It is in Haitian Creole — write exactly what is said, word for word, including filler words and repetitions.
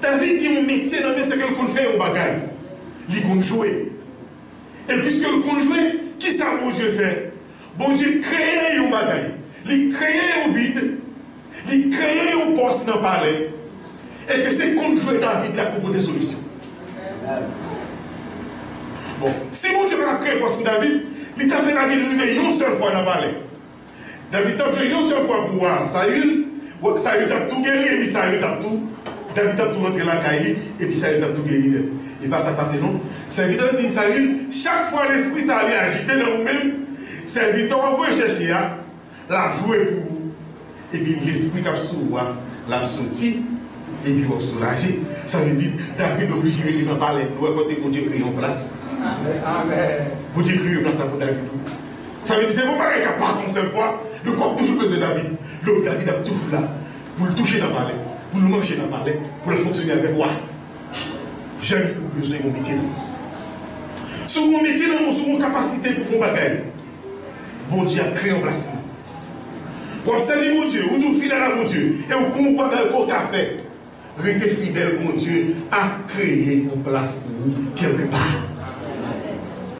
David gen yon metye nan men, se ke l konn fè yon bagay. Li konn jwe. E piske l konn jwe, kisa Bondye fè? Bondye kreye yon bagay. Li kreye yon vid. Li kreye yon pòs nan palè. E ke se konn jwe David la pou pote solisyon. Bon, si Bondye pa t ap kreye pòs pou David, li t ap fè David rive yon sèl fwa nan palè. David t ap jwe yon sèl fwa pou wa Sayil. Wa Sayil t ap tou geri, epi Sayil t ap tou, David t ap tou rantre lakay li, epi Sayil t ap tou geri nèt. E pa sa k pase non. Sèvitè di Sayil, chak fwa lespri sa li ajite nan ou menm, sèvitè w ap voye chèche a, l ap jwe pou ou. Epi lespri k ap sou ou a, l ap soti, epi w ap soulaje. Sa vle di, David oblije rete nan palè. Nou wè kote Bondye kreye yon plas. Bondye kreye yon plas la pou David, wi. Sa vle di, se yon bagay k ap pase yon sèl fwa. Donk, w ap toujou bezwen David. Donk, David ap toujou la pou l touche nan palè, pou l manje nan palè, pou l ap fonksyone avèk wa. Jèn, ou bezwen yon metye nan men. Si w gen yon metye nan men w, si w gen yon kapasite pou fè yon bagay, Bondye ap kreye yon plas pou ou. W ap sèvi Bondye, ou di w fidèl a Bondye, e w gen yon bagay ke w ka fè. Rete fidèl, Bondye ap kreye yon plas pou ou kèlkepa.